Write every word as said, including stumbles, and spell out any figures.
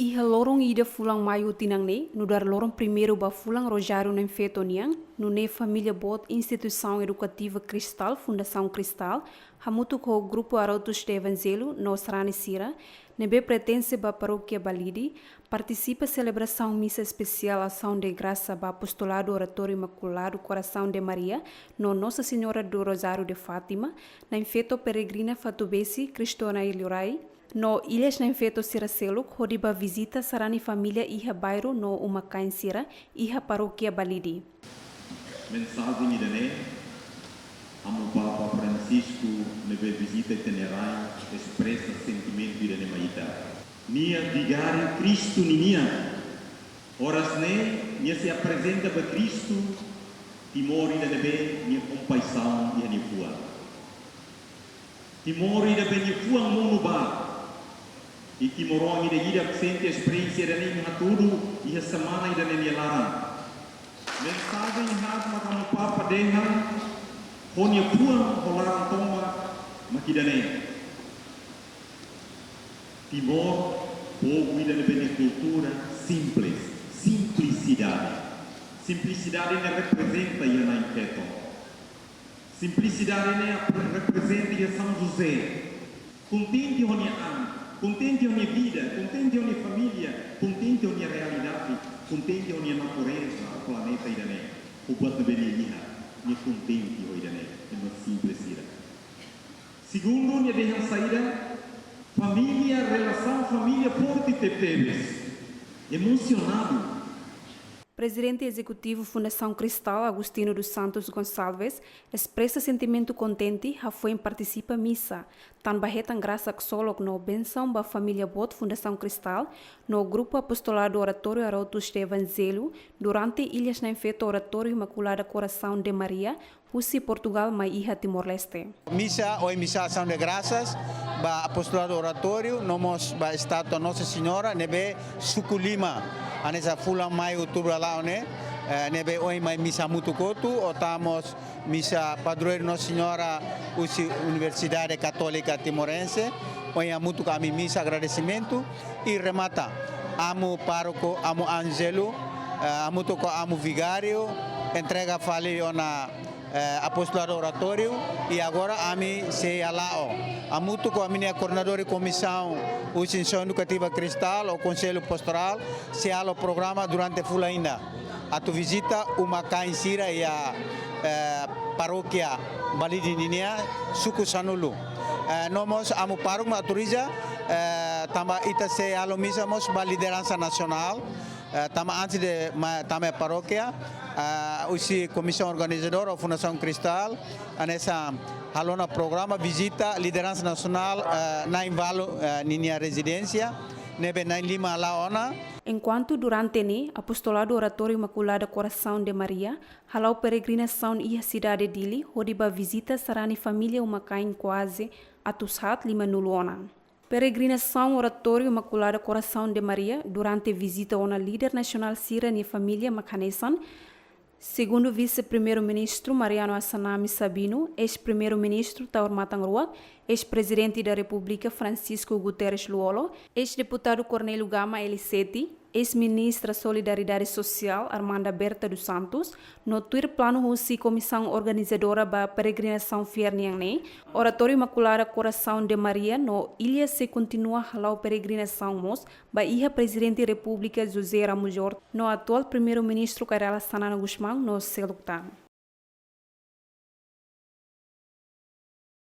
Iha loron ida fulan Maiu tinan ne'e, nu'udar loron primeiru ba fulan Rozáriu Na'in-Feto nian, nune'e família boot Instituisaun Edukativa Cristal, Fundasaun Cristal, hamutuk ho grupu Arautos do Evangelho no sarani sira ne'ebé pertense ba Parókia Balide, partisipa selebrasaun misa espesiál Ação de Graça ba Apostolado Oratório Imaculado Coração de Maria no Nossa Senhora do Rosário de Fátima, Na'in-Feto Peregrina Fatubesi, Cristo Nai Liurai, no Ilhas Na'in-Feto sira seluk, hodi ba vizita sarani família iha bairru no uma-kain sira iha Parókia Balide. Mensajen ida-ne'e, Amu Papa Francisco ne'ebé vizita ita-nia rai espresa sentimentu ida-ne'e mai ita. Nia vigáriu Kristu ninian. Oras ne'e, nia sei aprezenta ba Kristu timoroan ida ne'ebé nia kompaixaun iha nia fuan. Timoroan ida ne'ebé nia fuan monu ba. I timoroan ida-idak sente esperiénsia ida-ne'e, nia hatudu iha semana ida-ne'e nia laran. Mensajen haat mak Amu Papa dehan ho nia fuan, ho laran tomak, mak ida-ne'e. Timor, povu ida ne'ebé nia kultura simples, simplisidade. Simplisidade ne'e reprezenta iha Na'in-Feto. Simplisidade ne'e reprezenta iha São José. Kontente ho nia an, kontente ho nia vida, kontente ho nia família, kontente ho nia realidade, kontente ho nia natureza, ho planeta ida-ne'e, ho buat ne'ebé nia iha, nia kontente ho ida-ne'e, ema simples sira. Segundu, nia dehan saida, família, relasaun família forte tebetebes. Emosionadu. Prezidente Ezekutivu Fundasaun Cristal, Agostinho dos Santos Gonçalves, espresa sentimentu kontente hafoin partisipa misa, tanba hetan grasa ksolok no bensaun ba família boot Fundasaun Cristal no Grupu Apostolado Oratório Arautos do Evangelho durante Ilhas Na'in-Feto Oratório Imaculada Coração de Maria, husi Portugal mai iha Timor-Leste. Misa, ohin misa Ação de Graças ba Apostolado Oratório, no mós ba estátua Nossa Senhora, ne'ebé suku lima, hanesan fulan Maiu, Outubru hala'o ne'e, eh, ne'ebé ohin mai misa hamutuk hotu, ho tan mós misa padroeiru Nossa Senhora husi Universidade Católica Timorense, ohin hamutuk ami misa agradesimentu, i remata, amu pároku, amu Ângelo, eh, hamutuk ho amu vigáriu, entrega fali ona eh, Apostolado Oratório, i agora ami sei hala'o. Hamutuk ho ami-nia koordenadór komisaun, husi Instituisaun Edukativa Cristal, ho Konsellu Pastorál, sei halo programa durante fulan ida. Atu vizita uma-kain sira iha, eh, Parókia Balide ninian, suku sanulu. Eh, no mós amu pároku mak autoriza, eh, tanba ita sei halo misa mós ba lideransa nasionál, eh, tanba antes de ma-, tama iha parókia, eh, husi komisaun organizadora, Fundasaun Cristal, hanesan halo ona programa vizita lideransa nasionál, eh, na'in-ualu, eh, ninia rezidénsia, ne'ebé na'in-lima hala'o ona. Enkuantu durante ne'e, Apostolado Oratório Imaculada Coração de Maria hala'o peregrinasaun iha sidade Dili, hodi ba vizita sarani família uma-kain kuaze atus haat limanulu ona. Peregrinasaun Oratório Imaculada Coração de Maria durante vizita ona líder nasionál sira-nia família mak hanesan, segundu Vise-Primeiru-Ministru Mariano Assanami Sabino, eis-Primeiru-Ministru Taur Matan Ruak, eis-Prezidente da Repúblika Francisco Guterres Lú-Olo, eis-Deputadu Cornélio Gama L sete, eis-Ministra Solidariedade Sosiál Armanda Berta dos Santos, no tuir planu husi komisaun organizadora ba peregrinasaun fiar nian ne'e, Oratório Imaculada Coração de Maria no Ilha sei kontinua hala'o peregrinasaun mós ba iha Prezidente Repúblika José Ramos Horta no atuál Primeiru-Ministru Kay Rala Xanana Gusmão no seluk tan.